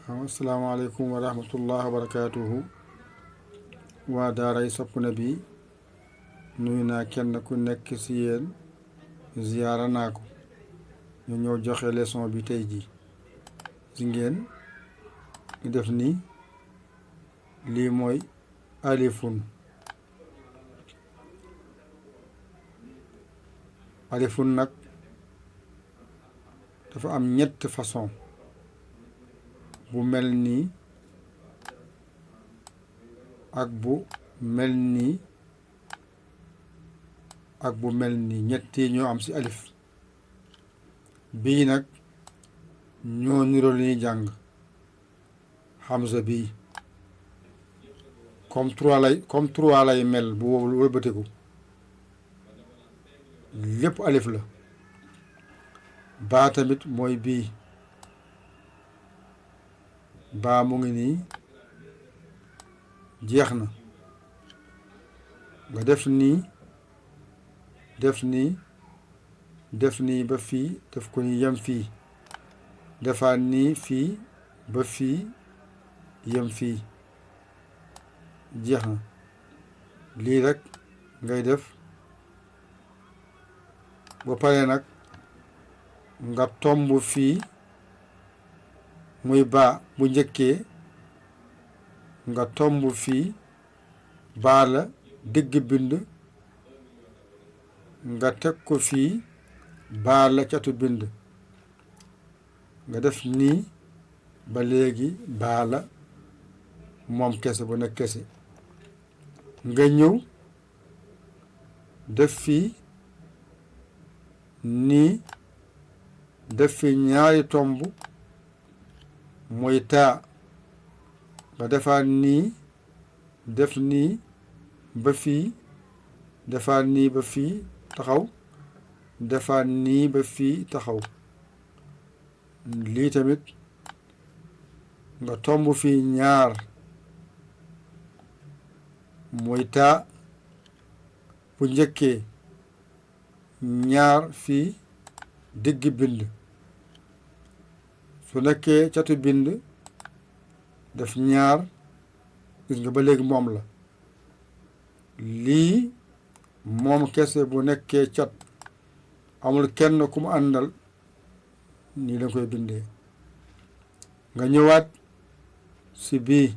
asalaamaaleykum wa rahmatullah wa barakaatuhu. waa daaray Sopp Nabi nuyu naa kenn ku nekk ci yéen ziyaara naa ko. ñu ñëw joxe leçon bi tey ji ci ngeen ñu def ni lii mooy alifun. alifun nag dafa am ñett façon: bu mel nii ak bu mel nii ak bu mel nii, ñetti ñoo am ci alif. bii nag ñoo niroo li ñuy jàng hamza bii comme trois lay mel bu wëlbatiku lépp alif la. baa tamit mooy bii, baa mu ngi nii jeex na. nga def nii def nii def nii ba fii, def ko ni yem fii, defaat nii fii ba fii yem fii, jeex na. lii rek ngay def. ba pare nag nga tomb fii muy baa bu njëkkee, nga tomb fii baa la digg bind, nga teg ko fii baa la catu bind, nga def nii ba léegi baa la moom kese bu nekk kese. nga ñëw def fii nii, def fi ñaari tomb mooy taa, nga defaat nii, def nii ba fii, defaat nii ba fii taxaw, defaat nii ba fii taxaw. lii tamit nga tomb fii ñaar mooy taa bu njëkkee, ñaar fii digg bind, su nekkee catu bind def ñaar, gis nga ba léegi moom la. lii moom kese bu nekkee cat, amul kenn ku mu àndal, nii la koy bindee. nga ñëwaat si bii,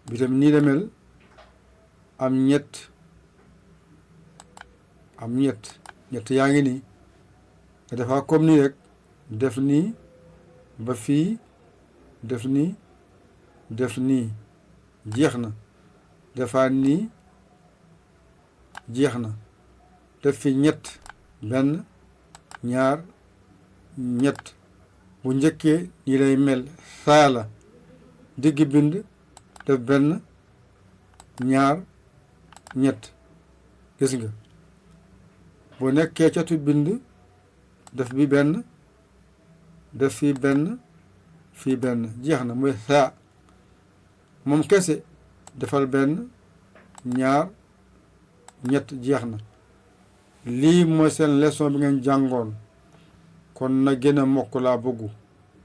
bi tam nii la mel, am ñett yaa ngi nii. nga defaa comme nii rek, def nii ba fii, def nii, def nii, jeex na. defaat nii, jeex na. def fi ñett, benn ñaar ñett. bu njëkkee nii lay mel, saala digg bind, def benn ñaar ñett, gis nga. bu nekkee catu bind def bi benn, def fii benn, fii benn, jeex na. muy saa moom kese, defal benn ñaar ñett, jeex na. lii mooy seen leçon bi ngeen jàngoon. kon na gën a mokk laa bëggu,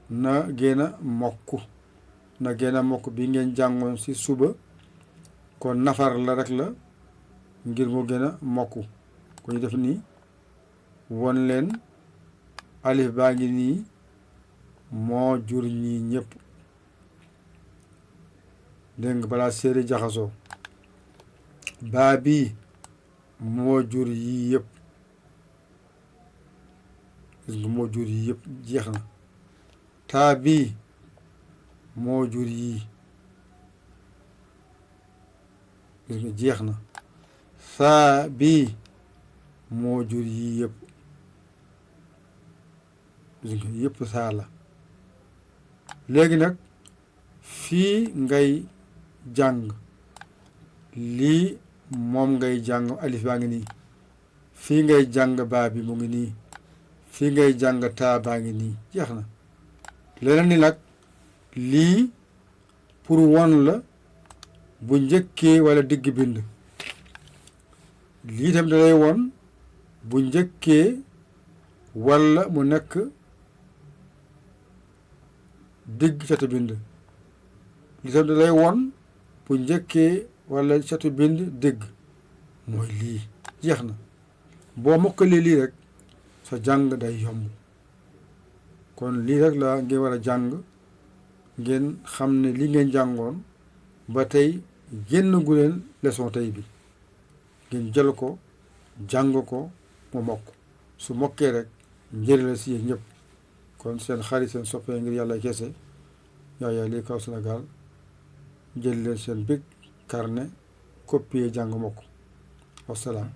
na gën a mokk bi ngeen jàngoon ci suba. kon nafar la rek la ngir mu gën a mokk. ku ñu def nii won leen alif baa ngi nii moo jur ñii ñëpp. dégg nga balaa séeri jaxasoo. baa bii moo jur yii yëpp, gis nga moo jur yii yëpp, jeex na. taa bii moo jur yii, gis nga jeex na. saa bii moo jur yii yëpp, gis nga yëpp saa la. léegi nag fii ngay jàng, lii moom ngay jàng, alif baa ngi nii. fii ngay jàng baa bi mu ngi nii, fii ngay jàng taa baa ngi nii, jeex na. leneen ni nag lii pour won la bu njëkkee walla digg bind. lii tam dalay won bu njëkkee walla mu nekk dégg catu bind li tam da lay won bu njëkkee wala catu bind dégg mooy lii jeex na boo mokkalee lii rek sa jàng day yomb kon lii rek la ngeen war a jàng ngeen xam ne li ngeen jàngoon ba tey génn gu leen leçon tey bi ngeen jël ko jàng ko mu mokk su mokkee rek njëriñ la si yéen ñëpp kon seen xarit seen soppee ngir yàlla kese Yaya Li Kaw Sénégal jël leen seen big carnet copier jàng mokk wasalaam